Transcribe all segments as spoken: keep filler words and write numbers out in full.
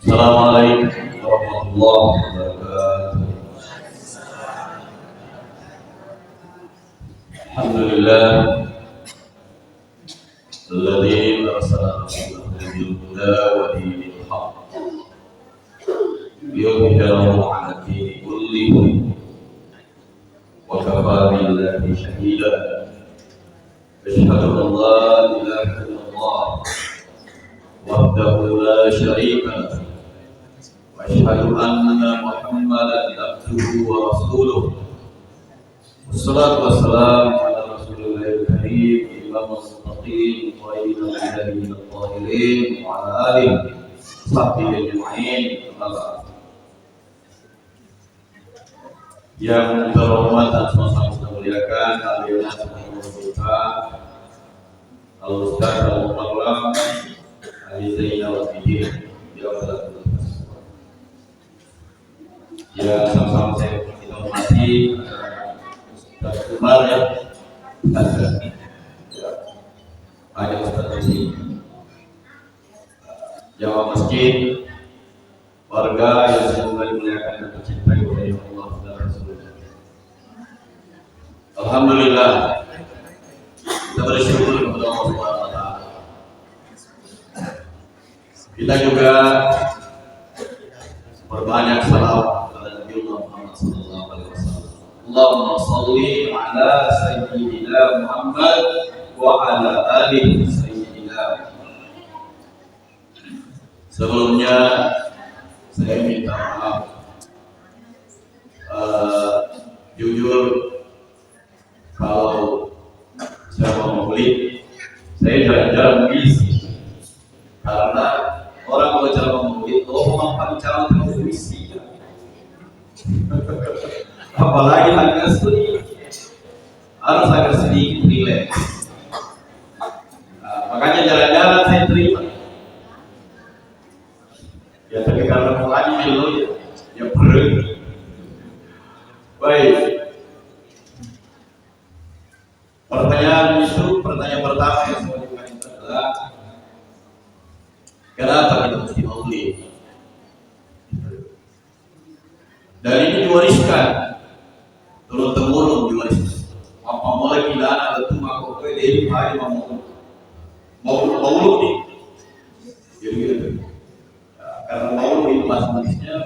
Assalamualaikum warahmatullahi wabarakatuh. Alhamdulillah. الذي أرسل رسوله بالهدى ودين الحق ليظهره على الدين كله وكفى بالله شهيدا. أشهد أن لا إله إلا الله وحده لا شريك له، وأشهد أن محمدا عبده ورسوله. والصلاة والسلام على رسول الله الكريم، إمام المتقين، وإمام الذين الطاهرين، وعلى آله وصحبه أجمعين، أما بعد. Yang terhormat dan sama-sama kita muliakan, Alim Nasional kita, Al Ustaz Al Mukarram Ali Zainal Abidin, yang telah bertugas. Ya, sama-sama saya kita hormati, eh, Ustaz Umar, ya. Ustaz, ya. Ada Ustaz di sini. Jamaah masjid, warga yang semoga dimuliakan dan dicintai oleh Allah dan Rasulnya. Alhamdulillah, kita bersyukur kepada Allah Subhanahu wa Ta'ala. Kita juga perbanyak salawat kepada Nabi Muhammad sallallahu alaihi wasallam. Allahumma salli ala sayyidina Muhammad wa ala ali sayyidina Muhammad. Sebelumnya, saya minta maaf. Eh, jujur, kalau ceramah maulid, saya jarang-jarang mengisi. Karena orang kalau ceramah maulid, oh, mampang ceramah itu mengisi. Apalagi lagi studi, harus agak sedikit relax. Nah, makanya jarang-jarang saya terima. Ya, tapi karena mulanya melo, ya, ya, perlu. Baik. Pertanyaan itu, pertanyaan pertama yang saya ajukan itu adalah, kenapa kita mesti maulid? Dan ini diwariskan turun temurun, diwariskan. Apa mulai pidana betul mako kue dari pai mau mau mau nih. Jadi gitu. Nah, karena mau itu bahasa Inggrisnya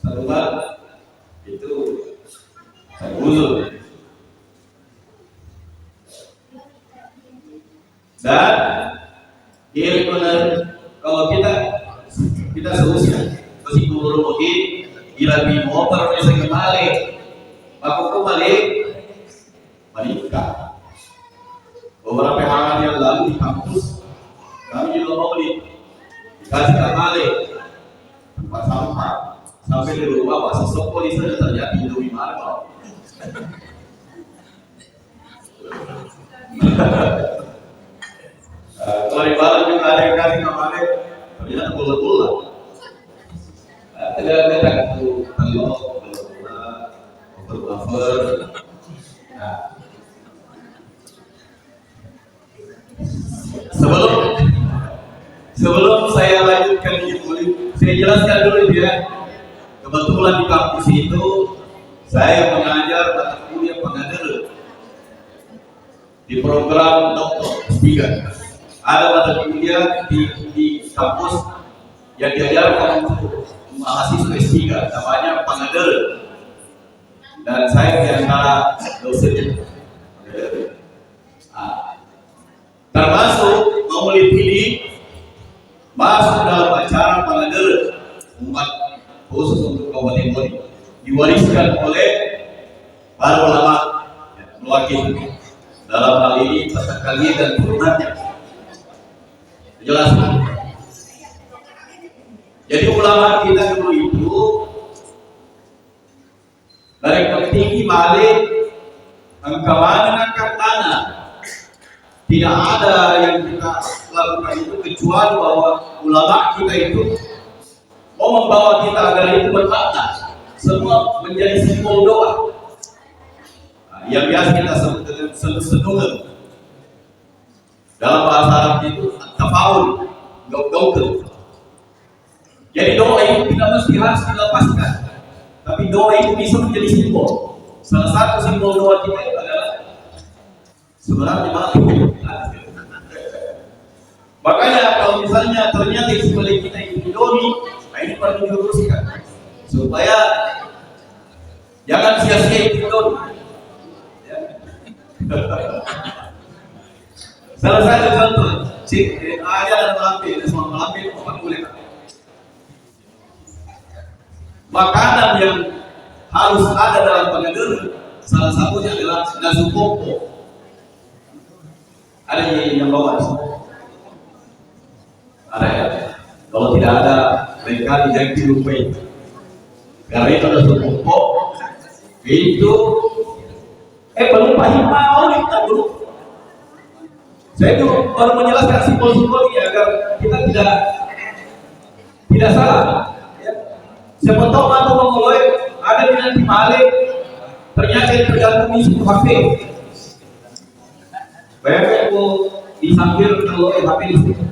satu itu saya usul. Dan jadi benar kalau kita kita seusia masih kurung lagi, bila di motor bisa kembali, aku kembali menikah. Beberapa hari yang lalu di kampus kami juga mau di dikasih kembali tempat sampah, sampai di rumah masih sopo di sana ternyata Indomie marco. Eh, kalau di barat juga ada yang kasih kemarin, ternyata bola-bola. Eh, tidak ada kan itu telur, bola-bola, over-over. Nah, sebelum sebelum saya lanjutkan ini, saya jelaskan dulu ya. Kebetulan di kampus itu saya mengajar mata kuliah pengajar di program doktor S tiga. Ada mata kuliah di, di kampus yang diajarkan untuk mahasiswa S tiga, namanya pengeder. Dan saya di antara dosennya. Nah, termasuk mau dipilih masuk dalam acara pengeder umat khusus untuk Kabupaten Bone, diwariskan oleh para ulama, ya, mewakili dalam hal ini Petakali dan turunannya. Jelas? Jadi ulama kita dulu itu dari tinggi balik engka maneng angkat tanah. Tidak ada yang kita lakukan itu kecuali bahwa ulama kita itu mau membawa kita agar itu bermakna. Semua menjadi simbol doa. Nah, yang biasa kita sebut dengan senu-, senungan. Dalam bahasa Arab itu tafaul, gaugaukeun. Jadi doa itu tidak mesti harus dilepaskan, tapi doa itu bisa menjadi simbol. Salah satu simbol doa kita itu adalah sebenarnya mati. Makanya kalau misalnya ternyata isi balik kita itu Indomie, nah ini perlu diluruskan supaya jangan sia-sia itu Indomie. Ya. Salah satu contoh, cik, eh, aja dan malampe, dan semua malampe, opat boleh. Makanan yang harus ada dalam pengadilan, salah satunya adalah nasu pokok. Ada yang, yang bawa nasu pokok? Ada ya? Kalau tidak ada, lain kali jangan dilupai. Karena itu nasu pokok, itu, eh, pelupa hikmah, oh, itu dulu. Saya itu baru menjelaskan simbol-simbol ini agar kita tidak tidak salah. Ya. Siapa tahu matu mangoloe ada di nanti balik, ternyata yang tergantung isi H P. Bayangkan, mau disambil kalau H P di situ.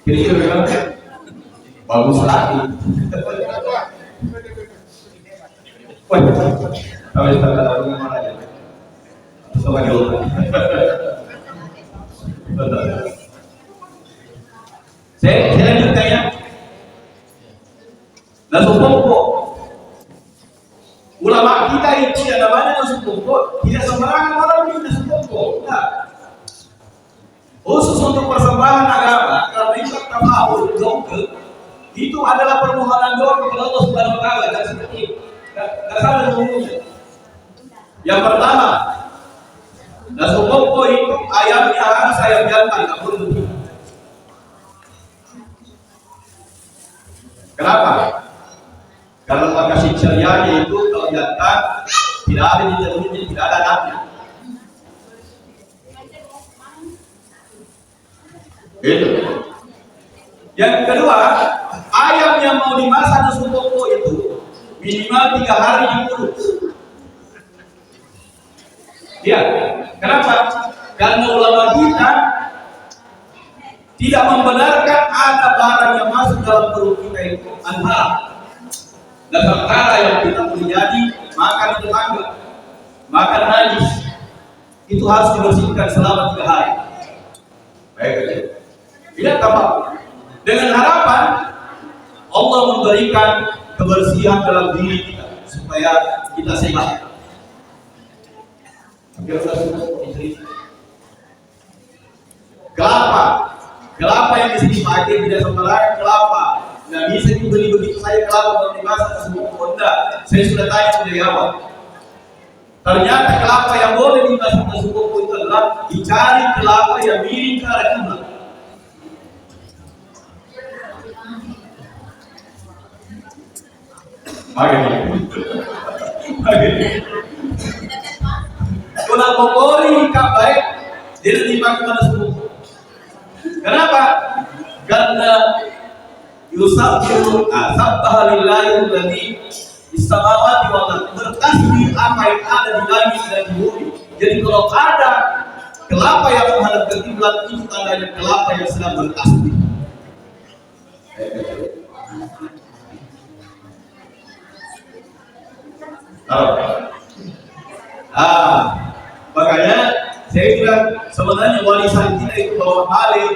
Kira-kira kan? Bagus lagi. Wah, sampai sekarang ada rumah mana ya? Coba dulu. Saya, saya lanjutkan ya. Nasu pokok. Ulama kita itu yang namanya nasu pokok, tidak sembarangan orang beli nasu pokok. Nah, khusus untuk persembahan agama, karena itu tafaul, doa, itu adalah permohonan doa kepada Allah Subhanahu wa Ta'ala, dan seperti itu. Nggak, nggak salah ngomongnya. Yang pertama, nasu pokok itu ayamnya harus ayam jantan, nggak boleh betina. Kenapa? Karena lokasi cerianya itu kalau jantan tidak ada di dalamnya, tidak ada anaknya. Itu. Yang kedua, ayam yang mau dimasak nasu pokok itu minimal tiga hari dikurung. Iya, kenapa? Karena ulama kita tidak membenarkan ada barang yang masuk dalam perut kita itu haram. Dan perkara yang kita menjadi makan tetangga, makan najis, itu harus dibersihkan selama tiga hari. Baik, tidak apa. Dengan harapan Allah memberikan kebersihan dalam diri kita supaya kita sehat. Hampir sudah semua istri. Kelapa, kelapa yang di sini pakai tidak sembarangan kelapa. Nggak bisa dibeli begitu saja kelapa, mau dimasak semua. Honda, saya sudah tanya ke karyawan. Ternyata kelapa yang boleh dimasak nasu pokok itu adalah dicari kelapa yang miring ke arah kiblat. Magani. Magani. Kalau pokori kapai, dia dimakan nasu pokok. Kenapa? Karena yusabbihu, ah, sabbaha lillahi alladzi fis samawati wal ardh. Bertasbih apa yang ada di langit dan di bumi. Jadi kalau ada kelapa yang menghadap ke kiblat, itu tandanya kelapa yang sedang bertasbih. Tahu? Ah, makanya saya bilang sebenarnya warisan kita itu bawa balik.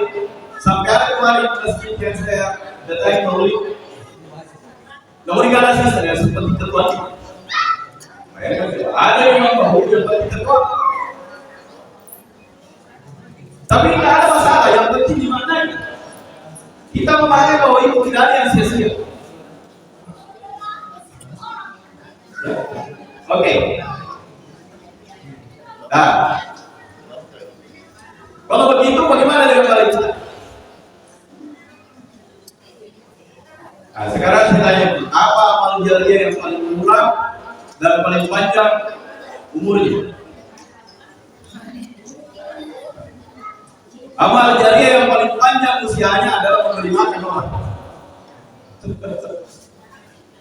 Sampai ada kemarin masjid yang saya datangi, Maulid. Namun di sana sih saya seperti ketua. Ada yang mau seperti ketua. Tapi tidak ada masalah, yang penting dimaknai. Kita memahami bahwa itu tidak ada yang sia-sia. Oke. Nah, kalau begitu, bagaimana dengan balik? Nah, sekarang saya tanya, apa amal jariah yang paling murah dan paling panjang umurnya? Amal jariah yang paling panjang usianya adalah memberi makan orang.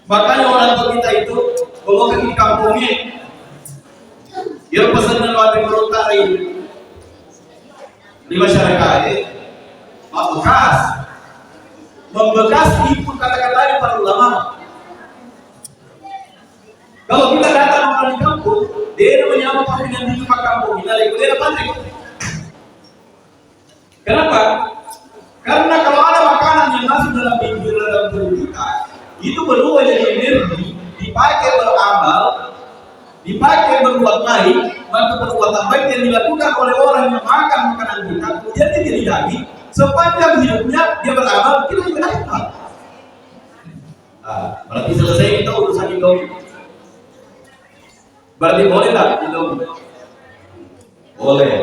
Makanya orang tua kita itu, kalau ke kampungnya, dia pesan dan mati berontak ini. Di masyarakat, eh, membekas, membekas itu kata-katanya para ulama. Kalau kita datang orang di kampung, dia namanya apa, dengan di kampung kita, dia, dia pandai. Kenapa? Karena kalau ada makanan yang masuk dalam pinggir, dalam tubuh kita, itu berubah jadi energi, dipakai beramal, dipakai berbuat baik, maka perbuatan baik yang dilakukan oleh orang yang makan makanan kita, kemudian dia jadi daging, sepanjang hidupnya dia beramal, kita juga dapat. Nah, berarti selesai kita urusan Indomie. Berarti boleh tak Indomie? Boleh.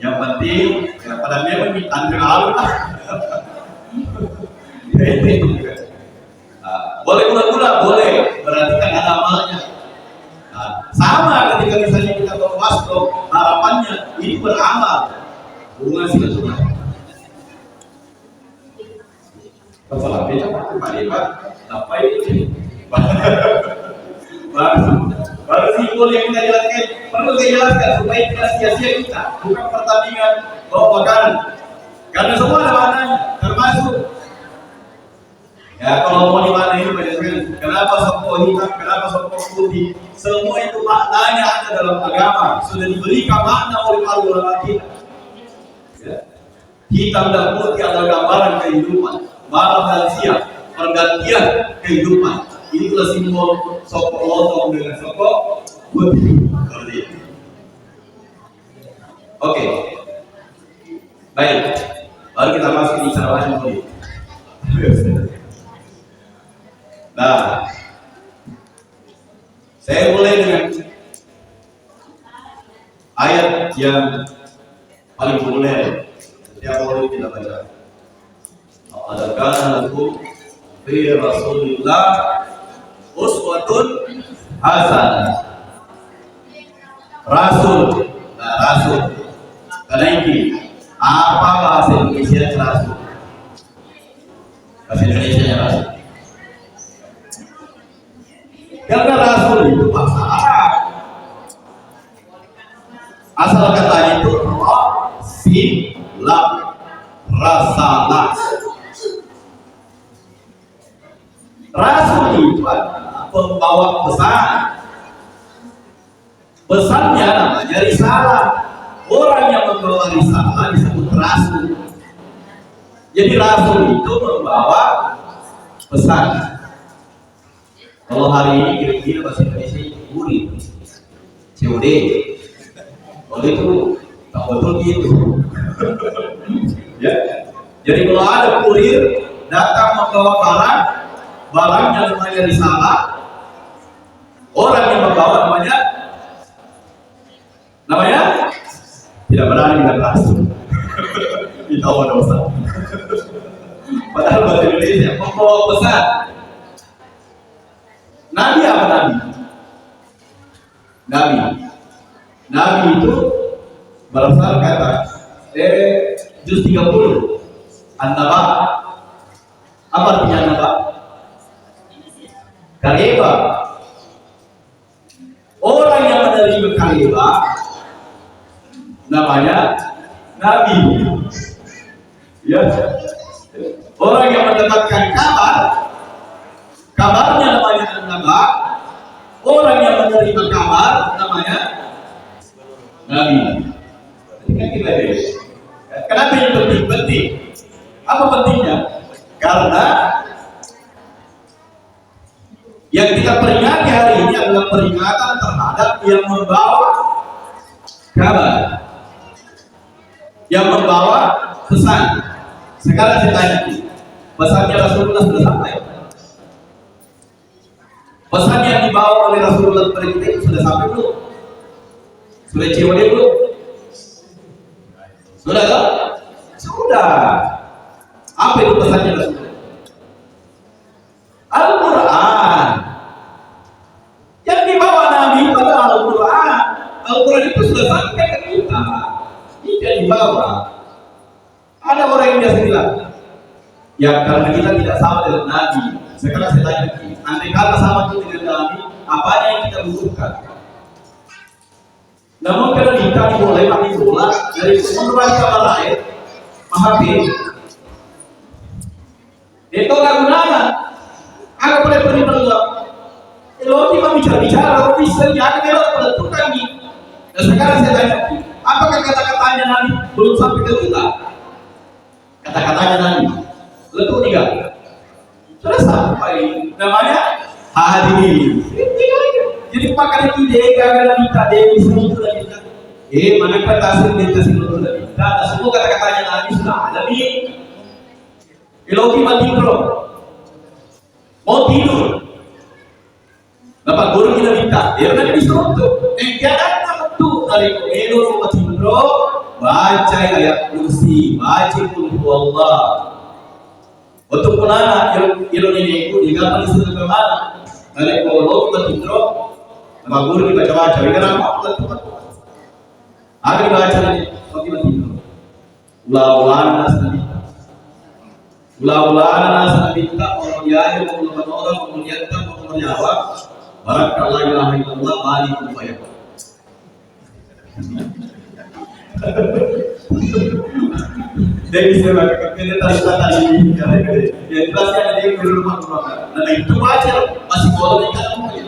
Yang penting, ya, pada memang antre lalu lah. Nah, boleh gula-gula, boleh. Berarti kan ada amalnya. Nah, sama ketika misalnya kita berpuasa, harapannya ini beramal. Hubungan silaturahmi. Masalah beda, Pak. Pak, Pak. Apa ini? Baru, baru simbol yang kita jelaskan. Perlu saya jelaskan supaya tidak sia-sia kita. Bukan pertandingan bawa makanan. Karena semua ada maknanya, termasuk, ya, kalau mau dimaknai itu banyak sekali. Kenapa sokko hitam, kenapa sokko putih? Semua itu maknanya ada dalam agama. Sudah diberikan makna oleh para ulama kita. Ya. Hitam dan putih adalah gambaran kehidupan. Malam dan siang, pergantian kehidupan. Itulah simbol sokko lotong dengan sokko putih. Seperti itu. Oke. Baik. Baru kita masuk di ceramah yang mulia. Nah, saya mulai dengan ayat yang paling populer setiap maulid kita baca. Laqad kana lakum fi Rasulillah uswatun hasanah. Rasul, nah, rasul. Karena ini apa bahasa Indonesia rasul? Bahasa Indonesia rasul. Karena rasul itu bahasa Arab. Asal katanya itu ra, sin, lam. Rasalah. Rasul itu adalah pembawa pesan. Pesannya namanya risalah. Orang yang membawa risalah disebut rasul. Jadi rasul itu membawa pesan. Kalau hari ini kira-kira bahasa Indonesia itu kurir. C O D. Kalau itu tak betul gitu. Ya. Jadi kalau ada kurir datang membawa barang, barangnya namanya risalah, orang yang membawa namanya, namanya tidak berani bilang langsung. Kita mau dosa. Padahal bahasa Indonesia membawa pesan. Nabi apa nabi? Nabi. Nabi itu berasal kata, eh, juz tiga puluh. An-naba. Apa artinya an-naba? Kareba. Orang yang menerima kareba namanya nabi. Ya. Orang yang mendapatkan kabar, kabarnya namanya an-naba. Orang yang menerima kabar namanya nabi. Jadi kan kita beda. Kenapa ini penting? Penting. Apa pentingnya? Karena yang kita peringati hari ini adalah peringatan terhadap yang membawa kabar, yang membawa pesan. Sekarang saya tanya, pesannya Rasulullah sudah sampai? Pesan yang dibawa oleh Rasulullah kepada kita itu sudah sampai belum? Sudah C O D belum? Sudah, toh? Sudah. Apa itu pesannya Rasulullah? Al-Quran. Yang dibawa Nabi itu adalah Al-Quran. Al-Quran itu sudah sampai ke kita. Ini yang dibawa. Ada orang yang biasa bilang, "Ya, karena kita tidak sama dengan Nabi." Sekarang saya tanya, andai kata sama kita dengan Nabi, apa yang kita butuhkan? Namun karena kita dimulai pakai bola dari umur kita lain, H P. Itu gak gunanya. Aku boleh beri perlu. Lo cuma bicara-bicara, lo bisa jaga, lo tentukan nih. Dan sekarang saya tanya, apakah kata-katanya Nabi belum sampai ke kita? Kata-katanya Nabi, letuk tiga. Sudah sampai. Namanya hadir. Jadi, pakar itu dia, karena minta dia, bisa itu lagi. Eh, mana kata asli dia, kasih itu lagi. Nah, semua kata-katanya Nabi sudah ada di Elohim Adibro. Mau tidur. Bapak guru kita minta, ya, nanti disuruh tuh. Eh, jangan tuh dari Elohim Adibro, baca ayat kursi, baca qul huwallah. Untuk punana, iro, iro neneku, di kapan disuruh ke mana? Dari Elohim Adibro, Bapak guru dibaca-baca, ya, kenapa? Ada dibaca nih, Elohim Adibro. Ula-ulana nasaba nabitta. Ula-ulana nasaba nabitta, mau diayu, mau manora, mau diatta, mau manyawa. Barakka la ilaha illallah, balik upaya. Jadi, saya pakai kepala tadi, tadi, ya, jelas ya, ada yang di rumah, rumah. Nah, itu wajar, masih boleh kan, ya.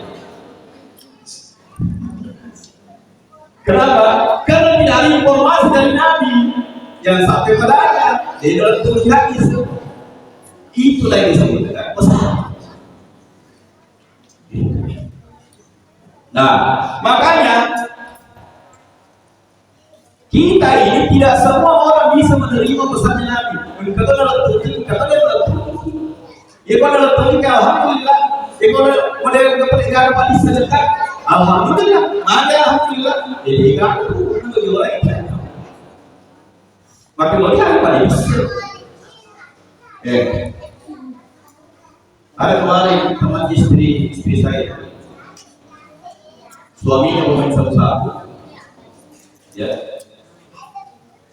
Kenapa? Karena tidak ada informasi dari Nabi yang sampai padanya. Jadi, dalam tulis hadis, itulah yang disebut dengan pesan. Nah, makanya kita ini tidak semua orang bisa menerima pesannya Nabi. Kata dalam tulis, kata dalam tulis. Iya, pada lettong, alhamdulillah. Iya, pada, pada dapat negara pada sedekah, alhamdulillah. Ada alhamdulillah. Jadi, kan, itu orang itu. Maka, mau dia pada bisa. Eh. Ada kemarin teman istri, istri saya. Suaminya pemain sabu-sabu. Ya.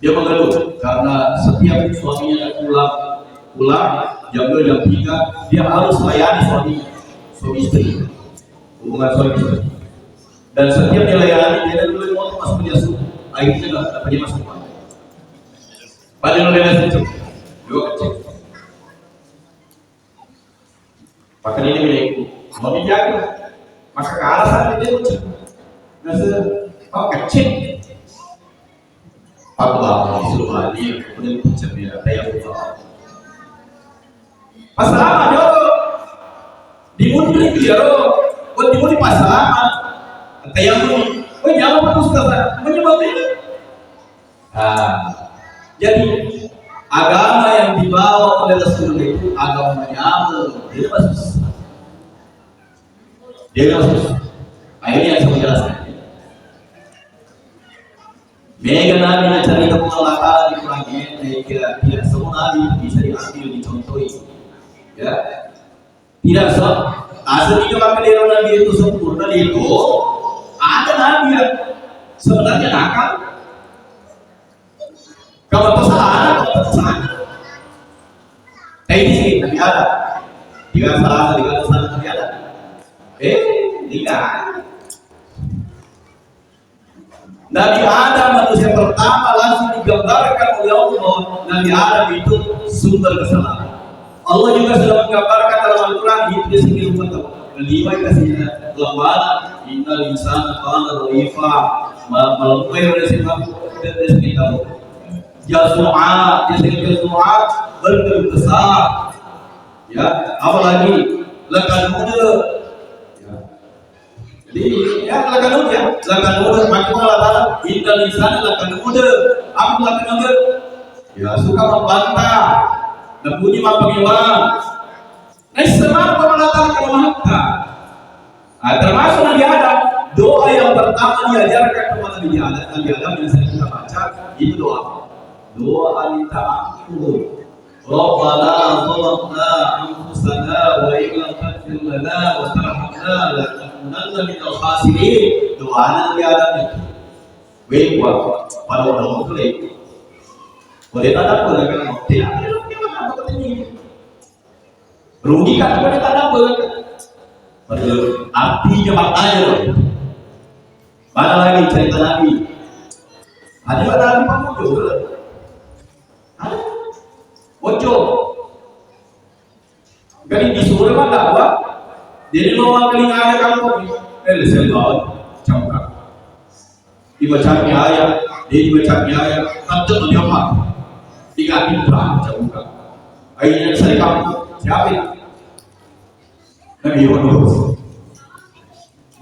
Dia mengeluh karena setiap suaminya pulang, pulang jam dua, jam tiga, dia harus layani suaminya, suami istri, hubungan suami istri. Dan setiap dia layani, dia dulu mau masuk dia suruh, akhirnya nggak dapat dia masuk. Padahal dia masih kecil, dua kecil. Makanya ini milikku. Mau dijaga. Maka alasan dia lucu. Nasa, oh, kecil. Aku bawa di seluruh hati, kemudian puncak dia, kayak apa? Pasalama jolo. Di munri dia lo. Buat di munri pasalama. Kayak apa? Oh, nyawa putus kata. Menyebabnya. Nah, jadi agama yang dibawa oleh Rasulullah itu agama yang bebas. Bebas. Nah, ini yang saya jelaskan. Mega nabi na cerita Allah Ta'ala di Quran, eh, tidak, tidak semua nabi bisa diambil, dicontohi. Ya. Tidak so, asli ke maka dia orang dia itu sempurna dia itu ada nabi yang sebenarnya nakal. Kalau kesalahan, kalau kesalahan. Tapi di sini Nabi Adam. Tidak salah, tidak salah Nabi Adam. Eh, tidak. Nabi Adam manusia pertama langsung digambarkan oleh Allah. Nabi Adam itu sumber kesalahan. Allah juga sudah menggambarkan dalam Al-Quran itu di sini umat lima kasihnya lemah. Innal insana kana dhaifa. Malampai oleh sebab tidak ada sekitar. Jazua, dia sering jazua, berkeluh kesah. Ya, apalagi lakanuda. Ya. Jadi, ya, lakanud, ya. Lakanud, maka Allah Ta'ala, innal insana lakanud. Apa lakanud? Ya, suka membantah. Nabunyi mampangewang. Nah, semua Allah Ta'ala kalau mahatta. Nah, termasuk Nabi Adam, doa yang pertama diajarkan kepada Nabi Adam, Nabi Adam yang sering kita baca, itu doa. Doa minta ampun. Rabbana zalamna anfusana wa in lam taghfir lana wa tarhamna lanakunanna minal khasirin. Doa Nabi Adam itu. Weh, buat pada orang itu lagi. Boleh tak apa dengan tidak ada yang apa katanya. Rugi kan pada tak apa. Padahal artinya maknanya loh. Mana lagi cerita Nabi? Ada Nabi Muhammad juga. Ada Jadi disuruh mah dakwah, jadi mau mangkeling ada kampung, eh, lesel banget, cangkang. Dibaca ayat, dia dibaca ayat, tetap dia apa? Tiga pintar, cangkang. Akhirnya saya kampung, siapa itu? Nabi Yunus.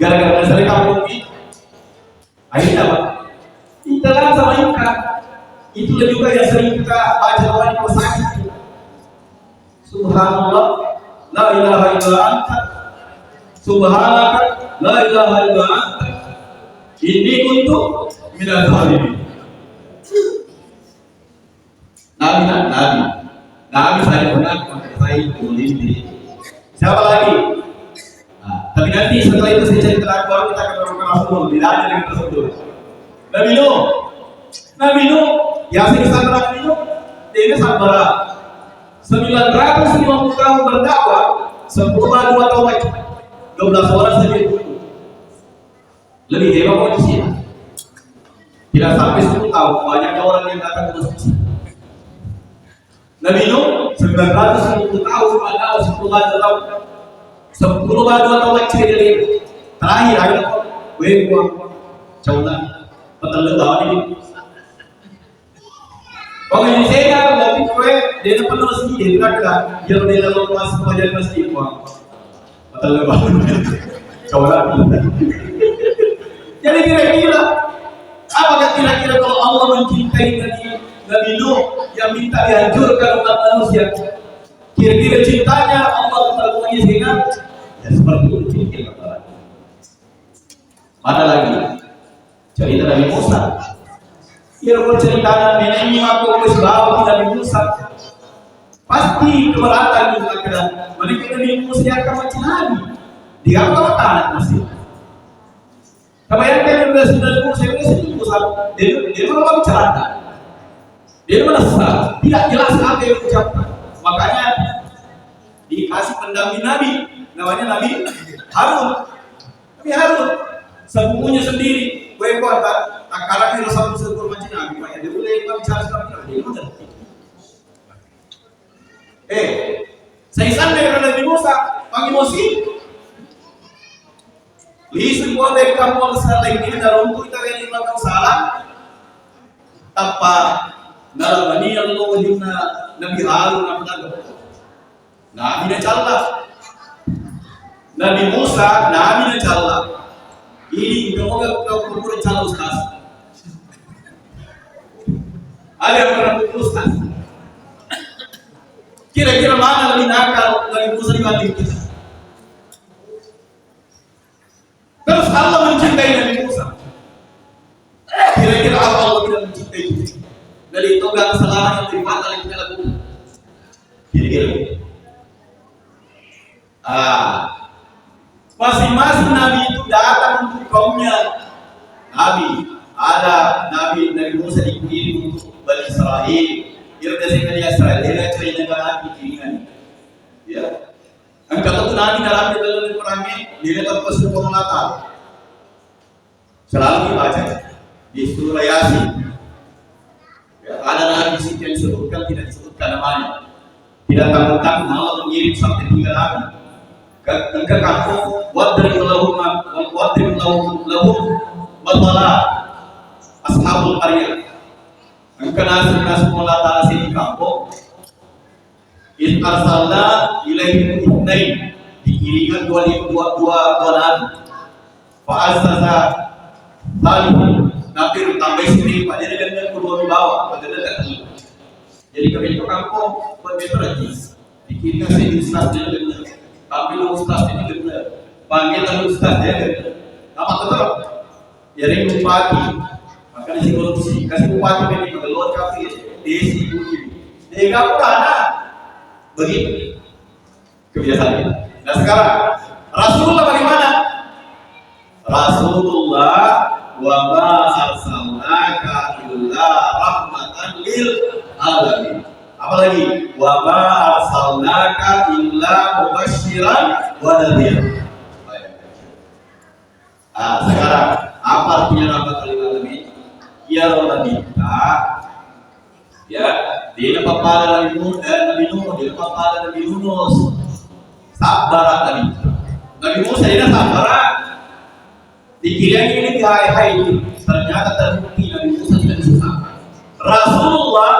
Gara-gara saya kampung ini, akhirnya apa? Itelan sama Inka. Itulah juga yang sering kita baca doa di rumah sakit. Subhanallah, la ilaha illa anta. Subhanaka, la ilaha illa anta. Inni kuntu minaz zalimin. Nabi, Nabi, Nabi. Nabi saya pernah pakai saya boleh. Siapa lagi? Nah, tapi nanti setelah itu saya ceritakan, baru kita akan Rasul, tidak ada yang tersebut. Nabi Nuh, Nabi Nuh, ya saya kisah Nabi Nuh, dia ini sabar. Sembilan ratus lima puluh tahun berdakwah, sepuluh dua tahun lagi, dua belas orang saja itu. Lebih hebat kondisinya. Tidak sampai sepuluh tahun, banyaknya orang yang datang ke masjid. Nabi Nuh, sembilan ratus lima puluh tahun, ada sepuluh tahun. Sepuluh tahun atau lagi dia. Terakhir, ayo, weh, gua, caulah, petelu tahun ini. Pokoknya saya kan, tapi gue, dia pernah masjid, dia bilang, "Biar dia lalu masuk pelajaran masjid, gua." Matteru bawang. Coba. Jadi kira-kira, apakah kira-kira kalau Allah mencintai Nabi, Nabi Nuh yang minta dihancurkan umat manusia, kira-kira cintanya Allah kepada umatnya sehingga ya seperti itu kira-kira. Mana lagi? Cerita Nabi Musa. Iyaro cerita Nabi Musa, Nabi Musa. Pasti keberatan di akhirat. Mereka Nabi Musa yang akan mencelani. Dia akan taat masih. Kebayangkan yang sudah Nabi Musa, dia, dia malah bicara. Dia merasa tidak jelas apa yang diucapkan. Makanya dikasih pendamping Nabi, namanya Nabi Harun. Tapi Harun, sepupunya sendiri, gue kuat, tak, tak kalah kira satu satu macam Nabi, makanya dia boleh bicara sama Nabi, dia udah. Eh, saya sana dengan Nabi Musa, panggil Musa. Lisu kuat dari kampung selain ini, dan untuk kita yang lima tahun salah, tanpa nalamani Allah wajibna Nabi Harun, apa tadi? Nabi nacalla. Nabi Musa, Nabi nacalla. Ini kamu gak kau pura calla ustaz. Ada yang pernah ustaz. Kira-kira mana lebih nakal Nabi Musa dibanding kita? Terus Allah mencintai Nabi Musa. Kira-kira apa Allah tidak mencintai kita? Dari toga kesalahan yang lebih fatal yang kita lakukan. Kira-kira. Ah, masing-masing nabi itu datang untuk kaumnya. Nabi, ada nabi, Nabi Musa dikirim untuk Bani Israel. Dia biasanya Bani Israel, dia cerita nabi kiringan. Ya. Engka tu nabi dalam dalam Quran ini, dia tetap pesan pengelatan. Selalu dibaca di surah Yasin. Ya, ada nabi di situ yang disebutkan, tidak disebutkan namanya. Tidak tanggung-tanggung Allah mengirim sampai tiga nabi. Ke, ke kampung, wadrib lahum, wadrib lahum, lahum mathala ashabul qaryah. Engka nasib nasib Allah Ta'ala sini kampung. Id arsalna ilaihim itsnain, dikiringan dua, dua, dua, dua nabi. Fa azzaza tsalitsah, tapi tambai sini, Pak, jadi kan yang kedua di bawah, pada dekat. Jadi kami itu kampung, buat metode. Dikiringan si ustaz dia benar, tapi ustaz ini benar, panggil ustaz dia benar. Apa betul? Jadi bupati, makanya si korupsi, kasih bupati ini keluar kafir, desi budi. Dega pun ada. Begitu kebiasaan kita. Nah sekarang, Rasulullah bagaimana? Rasulullah, wa ma arsalnaka illa rahmatan lil alamin. Apalagi, wa ma arsalnaka illa mubasyiran wa nadhira. Ah, sekarang, apa artinya rahmatan lil alamin? Iyaro nabitta, ya, dena pappada Nabi Mu-, eh, Nabi Nuh, dena pappada Nabi Yunus. Sabbara Nabi. Nabi Musa ini sabbara. Dikiranya ini hai-hai itu. Ternyata terbukti Nabi Musa tidak bisa sabar. Rasulullah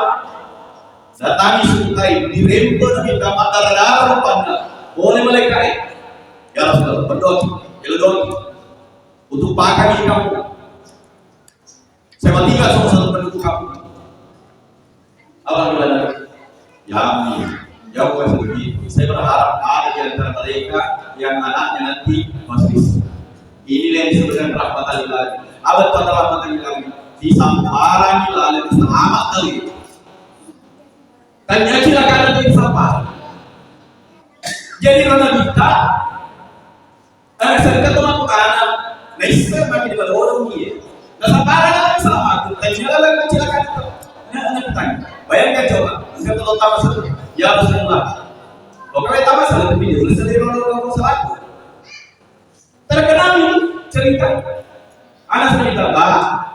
datangi suntai, dirempel Nabi, tampak darah-darah rupanna. Boleh malaikat, eh? Ya Rasulullah, berdoa, ya doa. Untuk pakai kamu. Saya matikan semua satu pendukung kamu. Apa bilang? Ya, ya, bukan seperti itu. Saya berharap ada di antara mereka yang anaknya nanti masuk Islam. Inilah yang disebutkan rahmatan lil alamin. Apa itu rahmatan lil alamin? Disamparani laleng, selamat kali. Tanya silakan nanti disampar. Jadi, kalau kita Eh, sengka tu matu anak, naisseng maki di balorong dia. Nasabara na selamat, tanya lagi kecelakaan itu. Nah, nah, tanya. Bayangkan coba, engka tu tama satu. Ya Rasulullah. Oke, tama satu, tapi dia tulis sendiri, orang-orang salah. Terkenal ini cerita. Anak cerita, bah.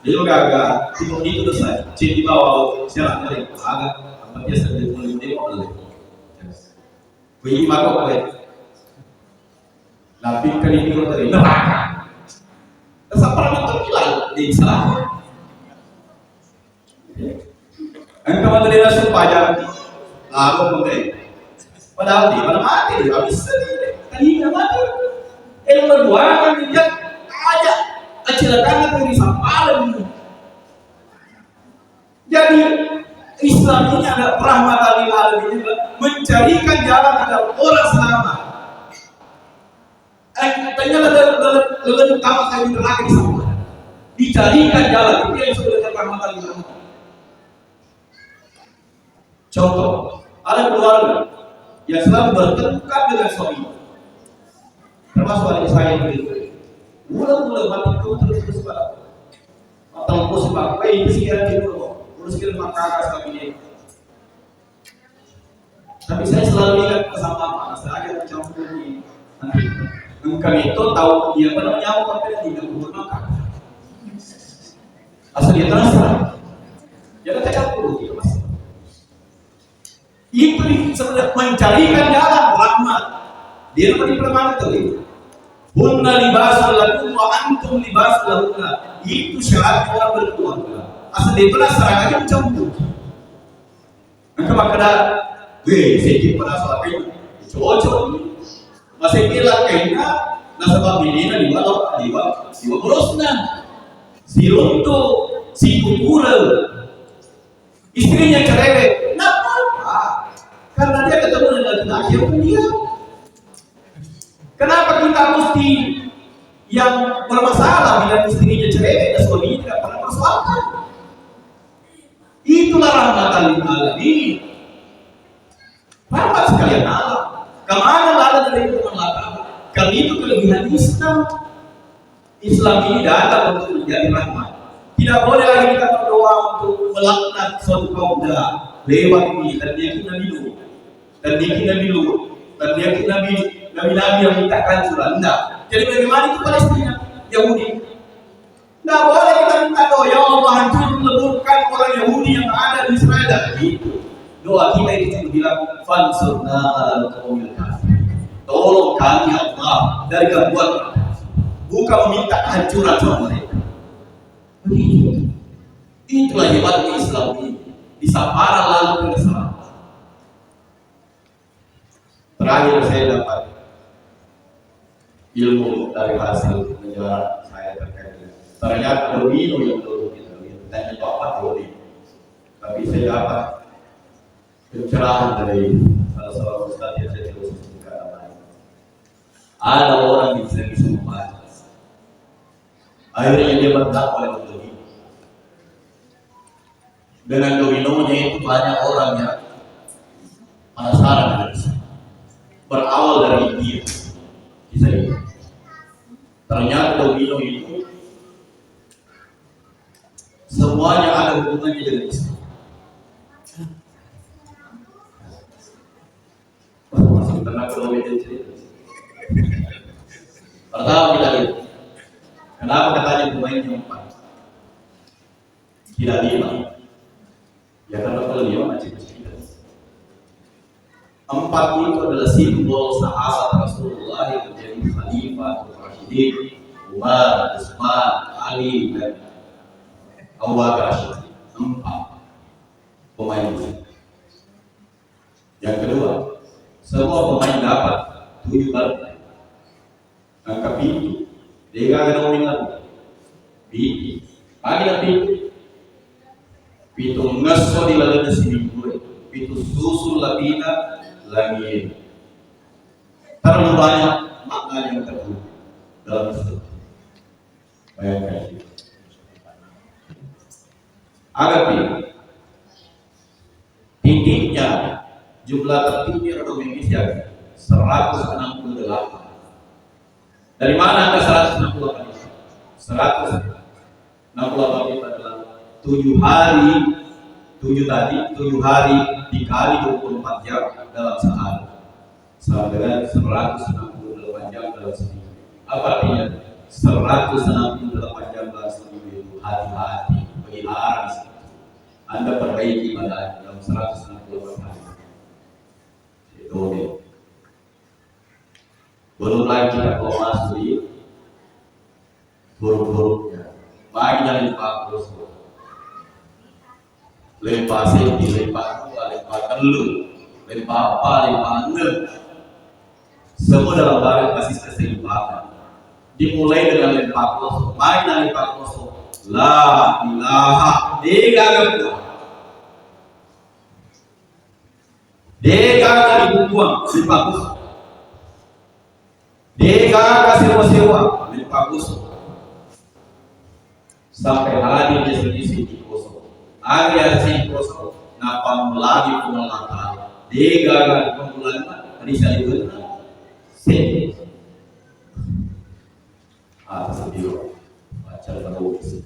Dia juga agak, tiba itu dosa. Cek di bawah, siapa dari agak, apa dia sendiri, mulai dia mau beli. Wih, mako kowe. Nabi kan ini lo tadi neraka. Terus apa namanya tuh bilang di Islam? Engka matu dia langsung pajak. Lalu pembe. Padahal dia mana mati dia habis sedih. Tadi nggak mati. Eh, kedua kan dia aja kecelakaan tuh di Sampalan. Jadi, Islam ini adalah rahmatan lil alamin, mencarikan jalan agar orang selamat. Eh, tanya dalam, dalam, dalam utama kayu neraka di sana. Dicarikan jalan, itu yang disebut dengan rahmatan lil alamin. Contoh, ada keluarga yang selalu bertengkar dengan suami. Termasuk adik saya yang itu. Ulang-ulang mati terus, terus, Pak. Matang bos, Pak. Eh, itu sih yang itu. Terus kita makan sama ini. Tapi saya selalu ingat pesan Bapak, saya akan campur di nanti. Engkau itu tahu dia pada menyawa pakai tidak kubur makan. Asal dia terasa. Jangan campur gitu, Mas. Itu di-, sebenarnya mencarikan jalan rahmat. Dia apa di permata tadi? Hunna libasul lakum wa antum libasul lahunna. Itu syarat orang berkeluarga. Asal dia pernah serang aja campur. Engka makkeda, "Weh, seddi pernah salah kaina." Cocok. Masih kira kaina, nasaba binena liwa, liwa, liwa borosna. Siruntu, sikukura. Istrinya cerewet, nggak apa-apa. Karena dia ketemu dengan laki-laki yang mulia. Kenapa kita mesti yang bermasalah bila istrinya cerewet dan suaminya tidak pernah persoalkan? Itulah rahmatan lil alamin. Rahmat sekalian Allah. Kemana lari dari Tuhan Allah Ta'ala? Karena itu kelebihan Islam. Islam ini datang untuk menjadi rahmat. Tidak boleh lagi kita berdoa untuk melaknat suatu kaum. Tidak. Lewat ini, dan dia itu Nabi Nuh. Dan dia itu Nabi Lut. Dan dia itu Nabi, Nabi-Nabi yang minta kehancuran. Tidak. Jadi bagaimana itu Palestina? Yahudi. Nggak boleh kita minta doa, "Ya Allah, hancur leburkan orang Yahudi yang ada di Israel." Dan itu doa kita itu cuma bilang, "Fansurna alal qaumil kafirin." Tolong kami, ya Allah, dari gangguan. Bukan meminta kehancuran sama mereka. Begitu. Itulah hebatnya Islam ini. Di sapara lalu ke sana. Terakhir saya dapat ilmu dari hasil penjelasan saya terkait ini. Ternyata domino yang dulu kita lihat, tanya itu apa domino. Tapi saya dapat pencerahan dari salah seorang ustaz yang saya tidak usah sebutkan namanya. Ada orang yang bisa, bisa membaca. Akhirnya dia berdakwah dengan domino. Dengan dominonya itu banyak orang yang penasaran dengan Islam. Berawal dari India, kisah ini. Ternyata domino itu semuanya ada hubungannya dengan Islam. Masuk ternak ke domino cerita. Pertama kita lihat, kenapa katanya pemainnya empat? Tidak lima. Ya, karena kalau lima macam-macam kita. Empat itu adalah simbol sahabat Rasulullah yang menjadi khalifah Rasyidin, Umar, Utsman, Ali, dan Abu Bakar Siddiq. Empat pemain ini. Yang kedua, semua pemain dapat tujuh kartu. Angka pitu. Degaga dua menang. Pitu. Magi na pitu? Pitu ngesso di lalenna siminggu e. Pitu susu labina langi e. Terlalu banyak makna yang terkandung dalam Islam. Bayangkan. Agapi, tingginya jumlah tertinggi orang Indonesia seratus enam puluh delapan. Dari mana angka seratus enam puluh delapan itu? Seratus enam puluh delapan itu adalah tujuh hari, tujuh tadi, tujuh hari dikali dua puluh empat jam dalam sehari. Sama dengan seratus enam puluh delapan jam dalam seminggu. Apa artinya? Seratus enam puluh delapan jam dalam seminggu itu hati-hati, pelihara di situ. Anda perbaiki ibadah dalam seratus enam puluh delapan hari. Itu dia. Belum lagi kita kalau masuk di buruk-buruknya. Bagi dari empat puluh. Lempa seddi, lempa dua, lempa tellu, lempa eppa, lempa enneng. Semua dalam baris basis keseimbangan. Dimulai dengan lempa kosong. Main lempa kosong. La ilaha. Degaga kuat. Degaga dibuang lempa kosong. Degaga sewa-sewa lempa kosong. Sampai hadir di sini sini kosong. Hari hari sini kosong. Napa lagi pun Allah Ta'ala. Degaga pembulan bisa dibuat. Sini. Ah, sedih. Baca terus.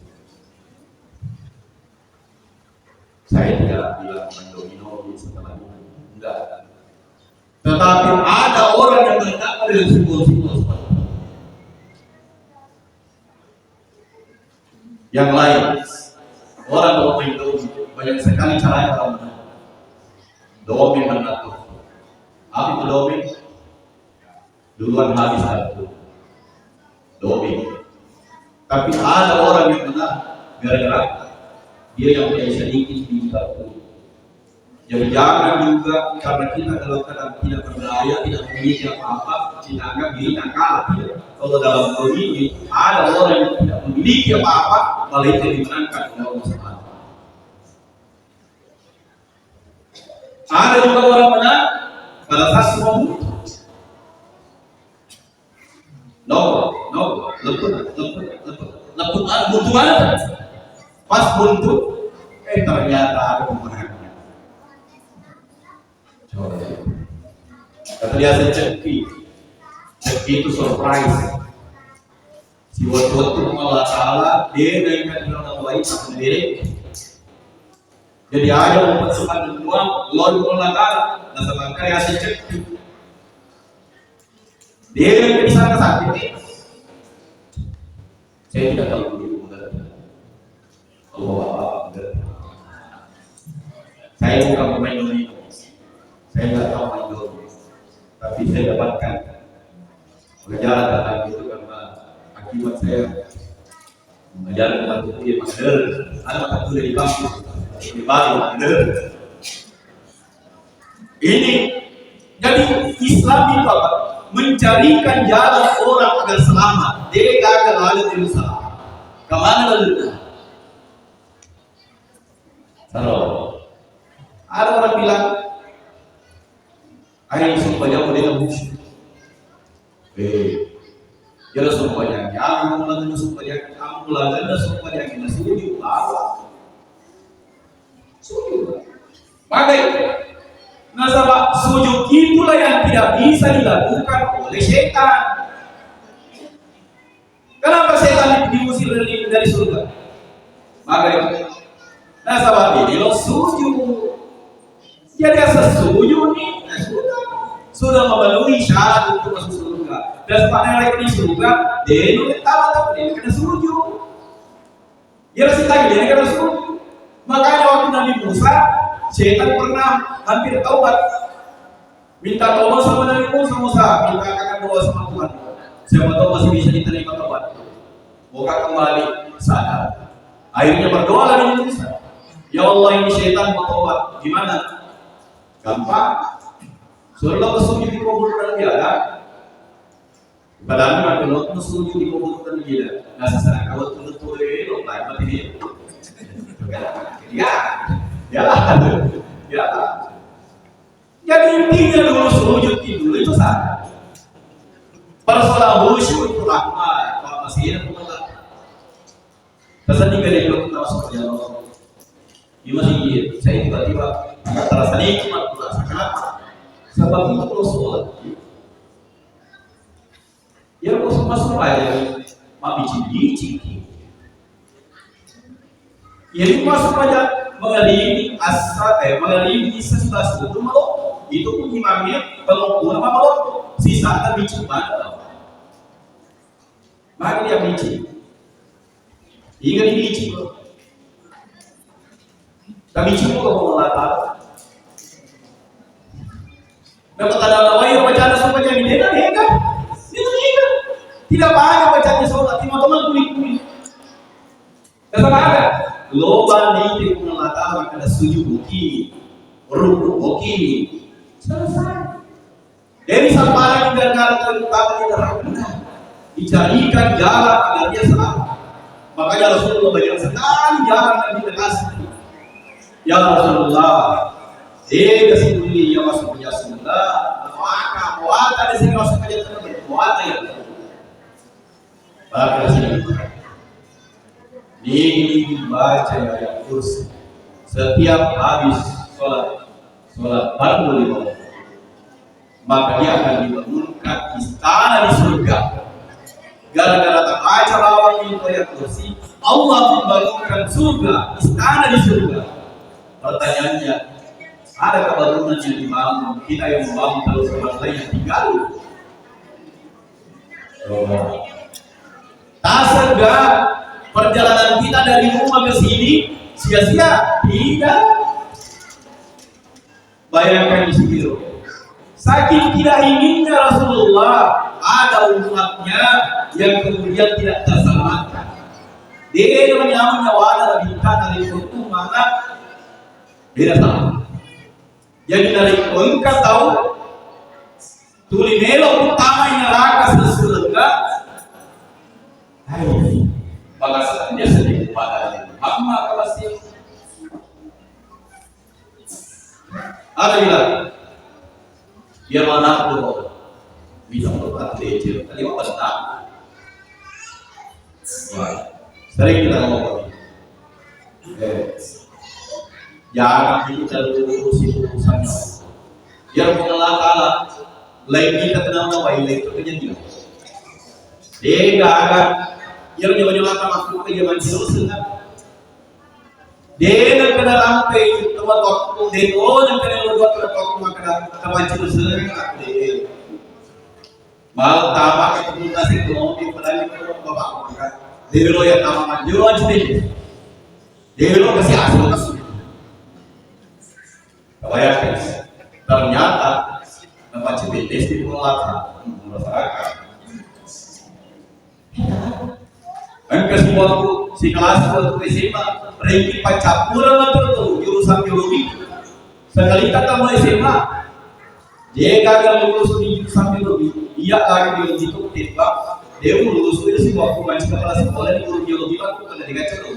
Saya tidak bilang mendominasi setelah ini. Enggak. Tetapi ada orang yang berdakwah dengan simbol-simbol seperti itu. Yang lain, orang kalau main domi, banyak sekali caranya orang menang. Domi menang tuh. Apa itu domi? Duluan habis kartu. Domi. Tapi ada orang yang menang gara-gara dia yang punya sedikit di kartu. Jadi jangan juga karena kita dalam keadaan tidak berdaya, tidak memiliki apa-apa, kita anggap diri yang kalah. Tidak. Kalau dalam domi ini ada orang yang tidak memiliki apa-apa, malah itu dimenangkan oleh Allah Subhanahu wa Ta'ala. Ada juga orang menang pada saat semua buntu. No, no, leput, leput, leput, leput, ah, buntu banget. Pas buntu, eh, ternyata ada pemenangnya. Coba. Kata dia, "Rezeki, rezeki itu surprise." Siwettu-wettu Allah Ta'ala, de' naengka tau baik, tak menderek. Jadi aja mau pasukan dua, lo dulu nakal, nasaba engka yaseng cekki. Dia yang bisa sakit. Saya tidak tahu dulu, Allah Allah. Saya bukan pemain domino. Saya nggak tahu main domino. Tapi saya dapatkan pengajaran tentang itu karena akibat saya mengajar mata kuliah Master. Ada mata kuliah di kampus, di Bali, Master. Ini jadi Islam itu apa? Mencarikan jalan orang agar selamat. De' gaga laleng di usaha. Kemana laleng? Kalau ada orang bilang, "Ayo sumpah jauh dia musuh." Eh, jadi sumpah jauh, kamu lagi sumpah jauh, kamu lagi sumpah jauh, nasuju bawa. Sujud. Maka itu, nasaba sujud itulah yang tidak bisa dilakukan oleh setan. Kenapa setan diusir dari, dari surga? Maka itu, nasaba ini lo sujud. Jadi asal sujud nih, nah sudah. Sudah memenuhi syarat untuk masuk surga. Dan sepanjang di surga, dia itu tahu, dia kena sujud. Ya, sih tadi dia kan Rasul. Makanya waktu Nabi Musa, setan pernah hampir taubat. Minta tolong sama Nabi Musa, Musa, mintakan doa sama Tuhan. Siapa tahu masih bisa diterima Tuhan. Musa kembali sadar. Akhirnya berdoa lagi Musa. Ya Allah, ini setan bertobat. Gimana? Gampang. Suruh lo sujud di kuburan dia ada. Padahal kalau sujud di kuburan dia. Nah, sekarang kalau tuh tuh lo, mati dia. Ya, ya, ya. Jadi intinya dulu sujud dulu itu sah. Persoalan khusyuk itu rahmat, apa sih yang Allah. Pesan tiga dari dua kita masuk ke dalam. Di masjid, saya tiba-tiba terasa nikmat, terasa kenapa? Sebab itu kalau sholat, ya masuk-masuk aja, mabicik-bicik. Jadi masuk aja mengalimi asa, eh, mengalimi sebelas itu, itu pun imamnya kalau kurang apa, sisa ada bicik banget. Maka dia bicik. Ingat bicik, bro. Tapi cuma kalau Allah Ta'ala. Dapat ada lawai yang baca sumpah jadi dia kan, dia kan? Dia kan, dia kan? Tidak banyak baca di sholat, cuma teman kulit-kulit. Kata apa? Loba ni di Allah Ta'ala kada sujud bukini, ruku bukini. Selesai. Jadi, sampai gara-gara terutama di neraka, dicarikan jalan agar dia selamat. Makanya Rasulullah banyak sekali jalan yang kita kasih. Ya Rasulullah, eh, kasih dunia masuk ke Rasulullah. Maka, muatan di sini masuk ke Rasulullah. Muatan ya. Maka sini. Ini baca ayat kursi. Setiap habis sholat, sholat fardu lima waktu, maka dia akan dibangunkan istana di surga. Gara-gara terbaca bawang ini ayat kursi, Allah membangunkan surga, istana di surga. Pertanyaannya, adakah bangunan yang dibangun? Kita yang membangun terus, orang lain yang tinggal. Tasengga perjalanan kita dari rumah ke sini sia-sia? Tidak. Bayangkan di sini, loh. Saking tidak inginnya Rasulullah ada umatnya yang kemudian tidak terselamatkan. Dia namanya nyawa dari kita dari itu mana? Beda sama. Jadi dari engka tau tuli melo utama neraka sesulenga. Hai, bagasanna sedih pada Muhammad masih. Ada bilang, biar mana aku bisa berkata kecil, tadi apa senang. Wah, sering kita ngomong. Eh, jangan kita lurusi urusannya. Biar Allah Ta'ala lain kita kenal apa ini itu kejadian. Dia gak ada. Dia nyawa-nyawa akan masuk ke zaman Yesus kan. Dia nak kena rampe itu tempat waktu dia oh nak kena luar tempat waktu maka tempat Yesus kan dia. Malah tamat itu tuntas ekonomi, padahal itu bapak kan. Dia dulu yang tamat manjur aja deh. Dia dulu kasih hasil kasih. Kebayang, guys. Ternyata tempat C P T S di pengelolaan masyarakat. Engka si waktu si kelas waktu S M A, ranking paccappuren matu tu jurusan biologi. Sekali kita mau S M A, dia gagal lulus di jurusan biologi. Iya lagi biologi itu tembak. Dia lulus itu si waktu masih kepala sekolah di guru biologi waktu kena dikacau.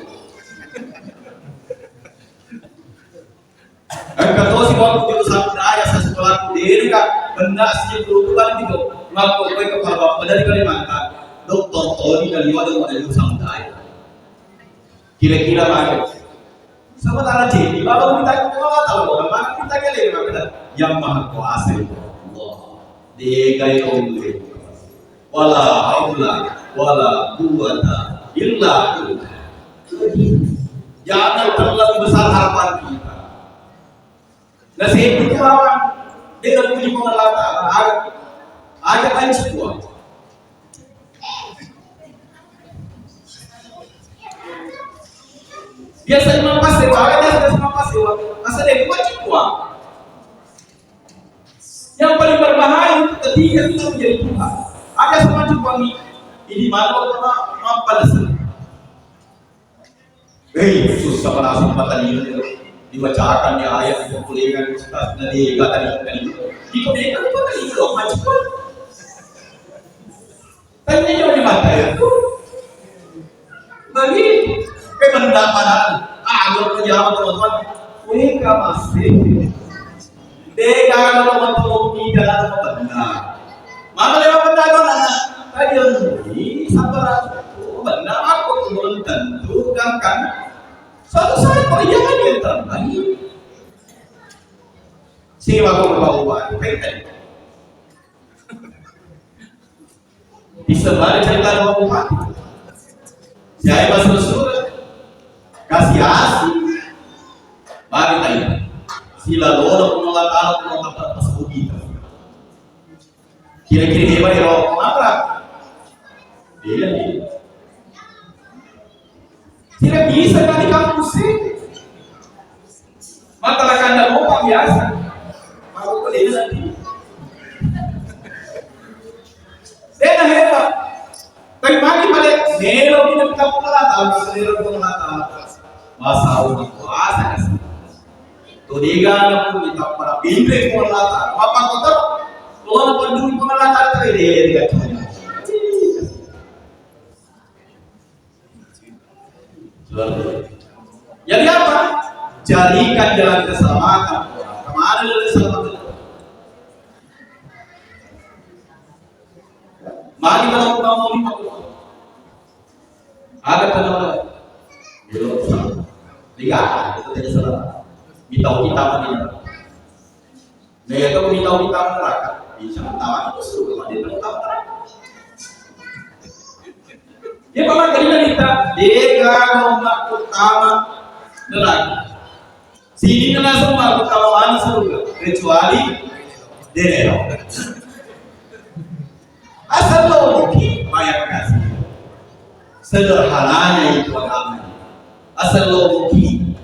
Engka tosi waktu jurusan budaya sa sekolah ku dere ka benda si guru kan gitu. Ngakko koe kepala bappa dari Kalimantan. Doktor Toni dari wadah pada jurusan budaya. Kira-kira mana? Sementara jadi baru kita kepala tahu mana kita kira-kira yang maha kuasa itu Allah. Degai Allah. Wala haula wala quwwata illa billah. Jangan terlalu besar harapan kita. Nah, saya itu lawan dia puji Allah Ta'ala. Aja kan semua. Biasa lima pas dewa, biasa lima pas dewa. Masa dia buat semua. Yang paling berbahaya untuk ketiga itu menjadi Tuhan. Ada sama Tuhan ini, ini malu apa mampalasa. Hei, susah pada sumpah tadi. Dibacakan di ayat, dipopulerkan ustaz, dari kata tadi. Itu mereka lupa tadi, loh, macam apa? Tanya jawab di mata ya. Bagi, eh, benda mana? Ah, belum menjawab, teman-teman. Mereka masih. De'gaga tomatoa mita laleng mabenna. Maka lewat benda tu anak. Tadi yang ini sabar. Oh, benar aku belum tentu kan kan. Suatu saat kau jangan yang terbaik. Siwa kau bawa bawa. Baik tadi. Bisa balik cerita dua bupati. Siapa suruh kasih asi. Balik tadi. Sila lolo Allah Ta'ala, Allah Ta'ala pas kita. Kira-kira hebat ya, Rob? Apa? Iya, iya. Tidak bisa kan di kampus sih. Masalah kandang opak biasa. Aku tuh dia nanti. Dia hebat. Tapi magi pada melo kita pengelatan, melo pengelatan. Masa udah puasa kasih. Tudega na pun kita para pinre ko lata. Apa kota? Kalau na pandui pengelatan tadi dia dia. Jadi apa? Jadikan jalan keselamatan. Kemana jalan keselamatan? Mari kita mau lima. Ada kenapa? Belum. Tiga, itu tidak salah. Kita kita mati. Nah, itu kita kita neraka. Bisa tahu itu suruh mati neraka. Dia pernah cerita kita, dia kalau umat utama neraka. Sininna naseng makkutawang surga kecuali denero. Asal lo mungkin bayar kasih. Sederhananya itu agama. Asal lo mungkin.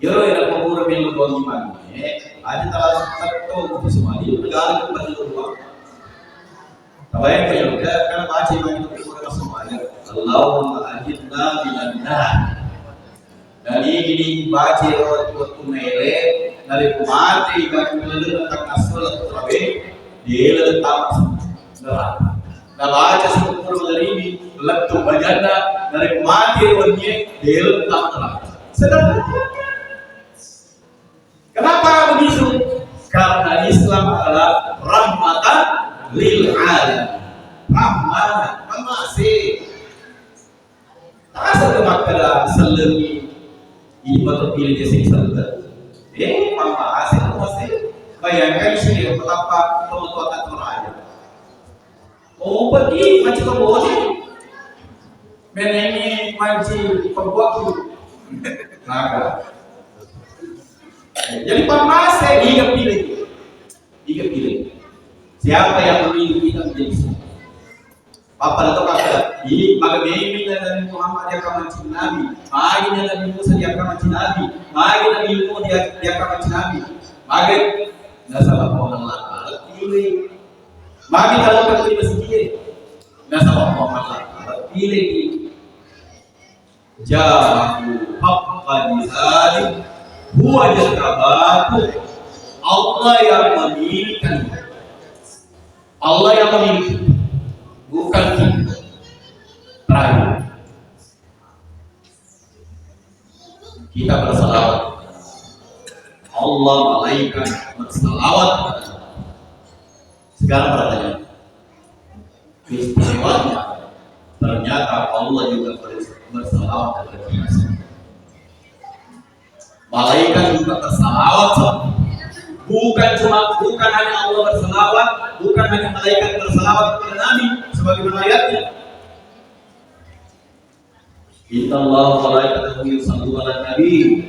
Yo, ya, pemurah melu doang iman. Eh, ada telah satu semua di negara tempat itu doang. Tabayang ka, ya, kan baca iman itu pura semua ya. Allahumma ajirna minan nar. Dan ini gini baca waktu mele, dari kumati ibadah mele tentang asal atau tabe, dia letak neraka. Nah, baca sepuluh dari ini, letuk bajanna, dari kumati dia letak neraka. Sederhana. Kenapa begitu? Karena Islam adalah rahmatan lil alamin. Rahmat, pengasih. Asal ke makkeda sellengi, ini matu pilih dia sing sellengi. Eh, mama asal masih. Bayangkan sih, betapa pemetuatan Toraja. Oh, pergi macam apa sih? Menengi manci pembuat. Maka. Jadi pamase, iga pilih. Iga pilih. Siapa yang memilih kita menjadi siapa? Papa itu kata, ini bagaimana Nabi Muhammad dia kamu Nabi, bagi Nabi Musa dia kamu Nabi, bagi Nabi Nuh dia dia kamu Nabi, bagi nasaba Allah Taala pilih. Magi kalau kita di masjid, nasaba Allah Taala pilih. Ja'ahu haqqa jihadi, huwa jtabahu. Allah yang memilihkan. Allah yang memilih. Bukan kita. Terakhir. Kita bersalawat. Allah, malaikat bersalawat. Sekarang pertanyaan. Istimewanya, ternyata Allah juga bers-, bersalawat kepada kita. Malaikat juga bersalawat. Bukan cuma, bukan hanya Allah bersalawat, bukan hanya malaikat bersalawat kepada Nabi sebagaimana ayatnya. Innallaha wa malaikatahu yusalluna 'alan nabi.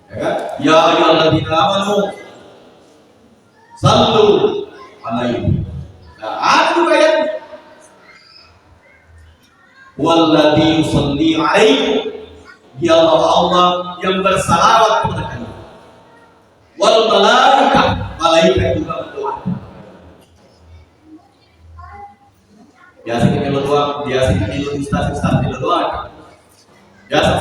Ya kan? Ya ayyuhalladzina amanu sallu alaihi. Nah, ada juga ayat. Walladzi yusalli alaikum. Dialah Allah yang bersalawat kepada kalian. Wal malaikah, malaikat juga berdoa. Biasa kita berdoa, biasa kita berdoa, ustaz, ustaz berdoa. Biasa.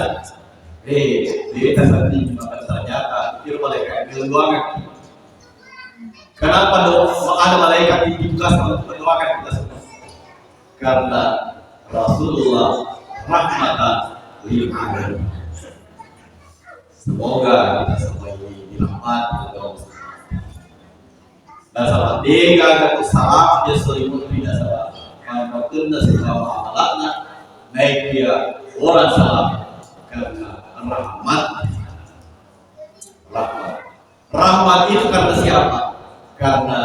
Eh, dia tak sendiri, maka ternyata dia malaikat berdoa. Kenapa do-, ada malaikat yang ditugaskan untuk mendoakan kita semua? Karena Rasulullah rahmatan lil alamin. Semoga kita semua ini dirahmati oleh Allah. Nasaba degaga ko salama dia sori menteri nasaba. Maka kena semua amalakna naik dia orang salama karena rahmat. Rahmat. Rahmat itu karena siapa? Karena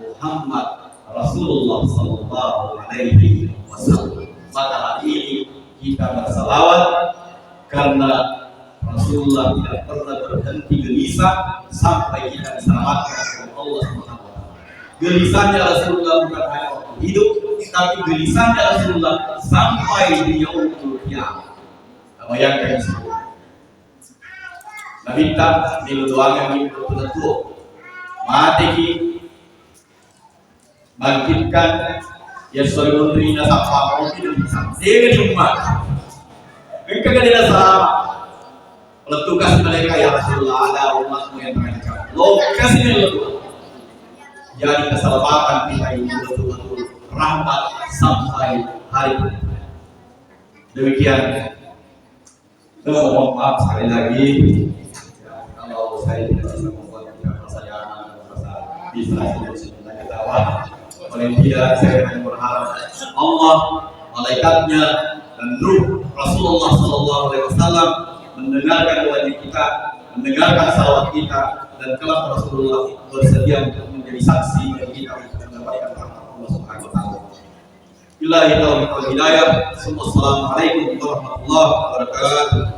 Muhammad Rasulullah sallallahu alaihi wasallam. Maka hari ini kita bersalawat karena Rasulullah tidak pernah berhenti gelisah sampai kita diselamatkan oleh Allah Subhanahu wa Ta'ala. Gelisahnya Rasulullah bukan hanya waktu hidup, tapi gelisahnya Rasulullah sampai di yaumul qiyamah. Nah, bayangkan itu. Nabitta melo doangengngi wettunna tuo. Mateki, bangkitkan, ya sori munri nasappa mopi dan bisa. Dega di umat. Engka gede nasaba. Lettu kasi mereka, ya Rasulullah, ada umatmu yang terancam. Lo kasi melo doa. Jadi keselamatan kita ini betul-betul rahmat sampai hari kiamat. Demikian. Saya mohon maaf sekali lagi. Ya, kalau saya tidak bisa membuat kita merasa nyaman, merasa bisa senyum-senyum dan ketawa. Paling tidak saya hanya berharap Allah, malaikatnya, dan ruh Rasulullah sallallahu alaihi wasallam mendengarkan doa kita, mendengarkan salawat kita, dan kelak Rasulullah bersedia untuk menjadi saksi bagi kita untuk mendapatkan rahmat Allah Subhanahu wa Ta'ala. Billahi taufiq wal hidayah. Assalamualaikum warahmatullahi wabarakatuh.